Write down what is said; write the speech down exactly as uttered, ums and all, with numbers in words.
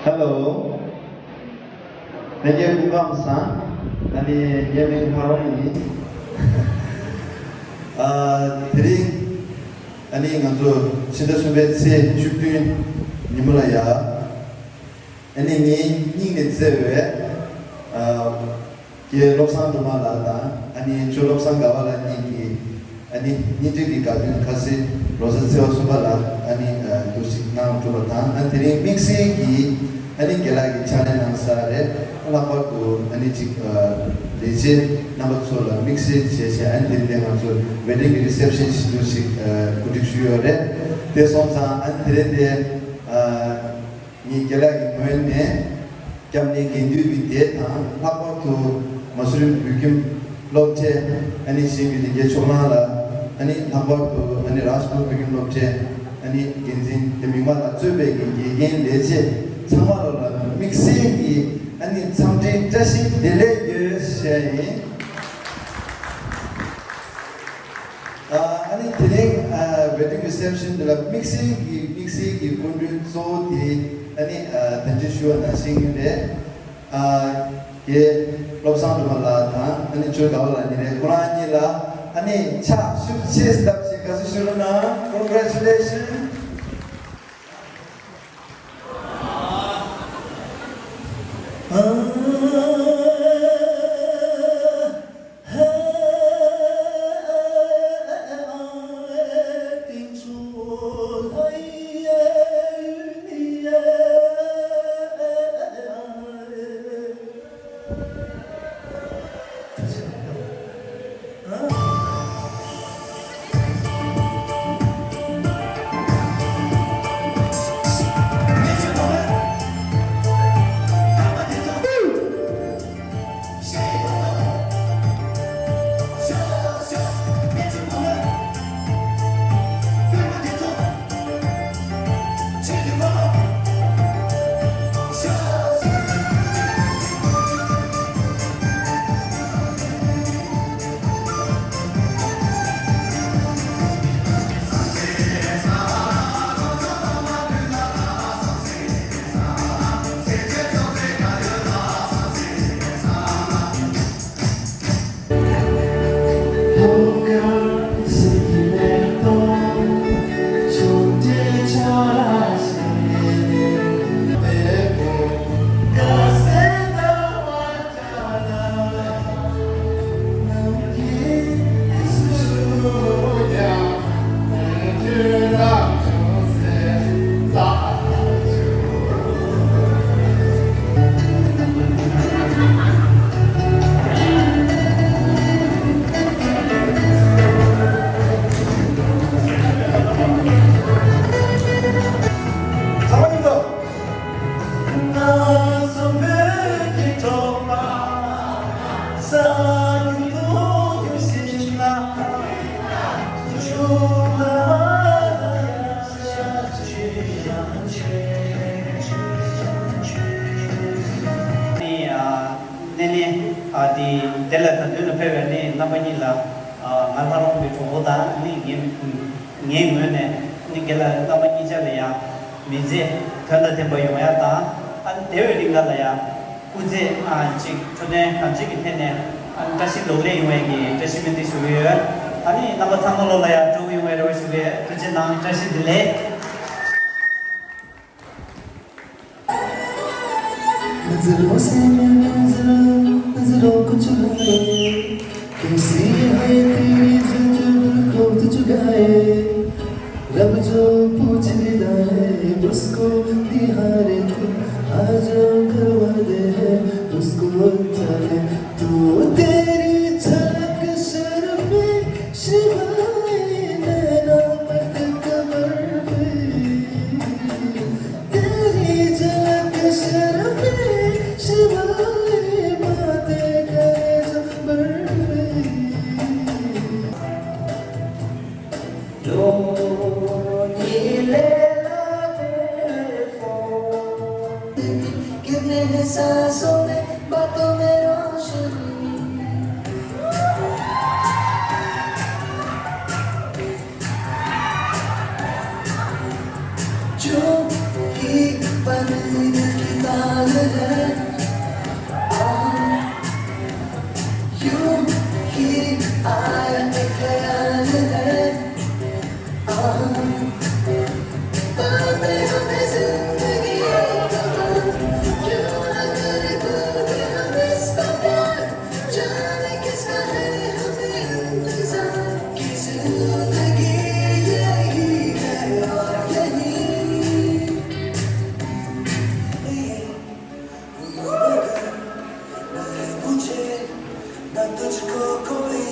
ཧེ་ལོ། ལྷན་རྒྱས་སྐུ་ཁམས་བཟང་། ཨ་ནི་ངའི་མིང་ལྷ་རོང་ཡིན། ཨ། དེ་རིང་ཨ་ནི་ང་ཚོ་ཕྱི་ཟླ་གསུམ་པའི་ཚེས་བཅུ་བདུན་ཉིན་མོ་ལ་ཡ། ཨ་ནི་ངའི་སྙིང་ནས་བརྩེ་བའི། ཨ། རྒན་བློ་བཟང་སྒྲོལ་མ་ལགས་དང་ཨ་ནི་ཇོ་བློ་བཟང་དགའ་བ་ལགས་གཉིས་ཀྱིས་ཨ་ནི་སྙན་འཇེབས་ཀྱི་དགའ་སྟོན་ཁ་ཟས་ལོ་གསར་ཚེས་པ་གསུམ་པ་ལ་ཨ་ནི་འདུག་ཞིག་གནང་གྲུབ་པ་དང་། ཨ། དེ་རིང་དམིགས་བསལ་གྱིས་ཨ་ནི་རྒན་ལགས་ཀྱིས་ཕྱག་ལས་གནང་ས་རེད། ལྷག་པར་དུ་ཨ་ནི་ཅིག་ལས་བྱེད་རྣམ་པ་ཚོ་ལ་དམིགས་བསལ་བྱས་བྱས། ཨ་ནི་དེ་རིང་ང་ཚོ་ཝེ་ཌིང་གི་རི་སེབ་ཤན་ཞིག་འདུག་ཞིག་གོ་སྒྲིག་ཞུས་ཡོད་རེད། དེ་སོང་ཙང་ཨ་ནི་དེ་རིང་དེ། ངས་རྒན་ལགས་ཀྱི་ངོས་ནས་སྐྱབས་གནས་དགེ་འདུན་གྱི་སྡེ་དང་། ལྷག་པར་དུ་མ་སུ་རི་བོད་ཁྱིམ་སློབ་གྲྭའི་ཨ་ནི་གཞིས་ཀྱི་ལས་འགན་ཕྱོགས་གླང་ལ། ཨ་ནི་ལྷག་པར་དུ་ཨ་ནི་རཱཇ་པུར་བོད་ཁྱིམ་སློབ་གྲྭའི་ཨ་ནི་འགན་འཛིན་དེ་མི་མང་ལ་གཙོས་པའི་གི་དགེ་རྒན་ལས་བྱེད་ཚང་མ་ལ་དམིགས་བསལ་གྱི་ཨ་ནི་འཚམས་འདྲིའི་བཀྲ་ཤིས་བདེ་ལེགས་ཡོད་ཞུ་ཡ་ཡིན། ཨ་ནི་དེ་རིང་ཝེ་ཌིང་རི་སེབ་ཤན་འདི་ལ་དམིགས་བསལ་གྱི་དམིགས་བསལ་གྱི་སྐུ་མགྲོན་གཙོ་བོ་དེ་ཨ་ནི་དན་ཅི་ཞུ་བ་ནང་བཞིན་རེད། རྒན་བློ་བཟང་སྒྲོལ་མ་ལགས་དང་ཨ་ནི་ཇོ་དགའ་བ་ལགས་གཉིས་རེད། ཁོ་རང་གཉིས་ལ་ཨ་ནི་ཕྱག་ཤུགས་ཆེ་ཙམ་ཞིག་དགའ་བསུ་ཞུ་རོགས་གནང་། Congratulations. ནས་ཨ་ནི་ཨ་དེ་དེ་ལ་ད་དུང་ལ་ཕེབས་པའི་ནི་རྣམ་པ་གཉིས་ལ། ཨ་ང་ལྷ་རོང་གི་གྲོགས་པོ་དང་ནི་ངའི་ངའི་ངོས་ནས་ནི་རྒན་ལགས་རྣམ་པ་གཉིས་ཆ་ལ་ཡང་མི་ཚེ་དོན་དང་ལྡན་པ་ཡོང་ཡ་དང་། ཨ་ནི་དེ་བས་རིང་ག་ལ་ཡང་སྐུ་ཚེ་ཨ་ཅིག་འཕྲོད་བསྟེན་གང་ཅིག་གི་ཐད་ནས་ཨ་ནི་བཀྲ་ཤིས་ལོ་ལེགས་ཡོང་བའི་གི་བཀྲ་ཤིས་སྨོན་འདུན་ཞུ་གི་ཡོད། ཨ་ནི་རྣམ་པ་ཚང་མ་ལོ་ལ་ཡང་སྤྲོ་བོ་ཡོང་བའི་རེ་བ་ཞུ་གི་ཡོད། ཐུགས་རྗེ་གནང་། བཀྲ་ཤིས་བདེ་ལེགས། नजरों से मैं नजरों, नजरों को चुराए, कैसी है तेरी जुल्फ को तो चुराए। रब जो पूछ लेता है, उसको निहारे तू, आज जो करवा दे है, उसको जाने तू। तेरी झलक शर्फे शिवाए, नैना मत कमर पे। तेरी झलक शर्फे शिवाए, बातें करे जो बर्फे। कितने हैं सांसों में, बातों में रोशनी। जो कि बने दिल की ना तुझको कोई